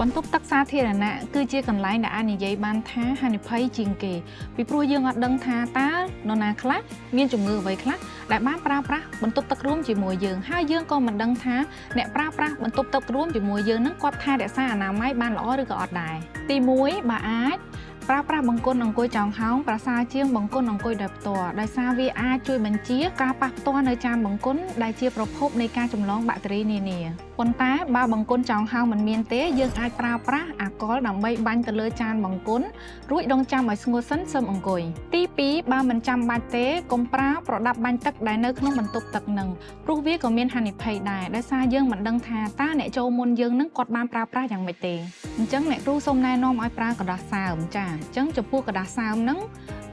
បន្ទប់ទឹកសាធារណៈគឺជាកន្លែងដែលអាចនិយាយបានថាហានិភ័យជាងគេពីព្រោះយើងអត់ដឹងថាតើនរណាខ្លះមានជំងឺអ្វីខ្លះដែលបានប្រើប្រាស់បន្ទប់ទឹករួមជាមួយយើងហើយយើងក៏មិនដឹងថាអ្នកប្រើប្រាស់បន្ទប់ទឹករួមជាមួយយើងនឹងគាត់ថែរក្សាអនាម័យបានល្អឬក៏អត់ដែរទី1បើអាចប្រើប្រាស់បង្គន់អង្គុយចောင်းហោងប្រសើរជាងបង្គន់អង្គុយដោយផ្ទាល់ដោយសារវាអាចជួយបញ្ជាការប៉ះផ្ទាល់នៅចានបង្គន់ដែលជាប្រភពនៃការចម្លងបាក់តេរីនានាប៉ុន្តែបើបង្គន់ចောင်းហោងមិនមានទេយើងអាចប្រើប្រាស់អាល់កុលដើម្បីបាញ់ទៅលើចានបង្គន់រួចដងចាំឲ្យស្ងួតសិនសឹមអង្គុយទី2បើមិនចាំបាច់ទេកុំប្រើប្រដាប់បាញ់ទឹកដែលនៅក្នុងបន្ទប់ទឹកនឹងព្រោះវាក៏មានហានិភ័យដែរដោយសារយើងមិនដឹងថាតើអ្នកចូលមុនយើងនឹងគាត់បានប្រើប្រាស់យ៉ាងម៉េចទេអញ្ចឹងអ្នកគ្រូសូមណែនាំឲ្យប្រើក្រដាសសើមចាអញ្ចឹងចំពោះក្រដាសសើមហ្នឹង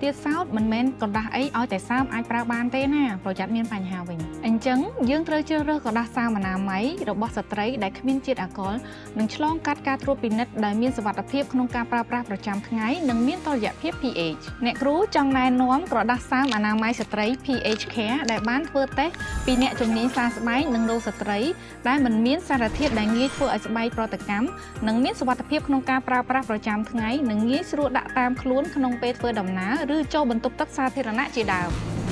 ទៀតសោតមិនមែនក្រដាសអីឲ្យតែសើមអាចប្រើបានទេណាប្រយ័ត្នមានបញ្ហាវិញអញ្ចឹងយើងត្រូវជ្រើសរើសក្រដាសសើមអនាម័យរបស់ស្ត្រីដែលគ្មានជាតិអាល់កុលនិងឆ្លងកាត់ការត្រួតពិនិត្យដែលមានសុវត្ថិភាពក្នុងការប្រើប្រាស់ប្រចាំថ្ងៃនិងមានតុល្យភាព pH អ្នកគ្រូចង់ណែនាំក្រដាសសើមអនាម័យស្ត្រី pH Care ដែលបានធ្វើតេស្តពីអ្នកជំនាញសើស្បែកនិងរោគស្ត្រីដែលមិនមានសារធាតុដែលងាយធ្វើឲ្យស្បែកប្រតិកម្មនិងមានសុវត្ថិភាពក្នុងការប្រើប្រាស់ប្រចាំថ្ងៃនិងងាយស្រួលដាក់តាមខ្លួនក្នុងពេលធ្វើដំណើរឬចូលបន្ទប់ទឹកសាធារណៈជាដើម។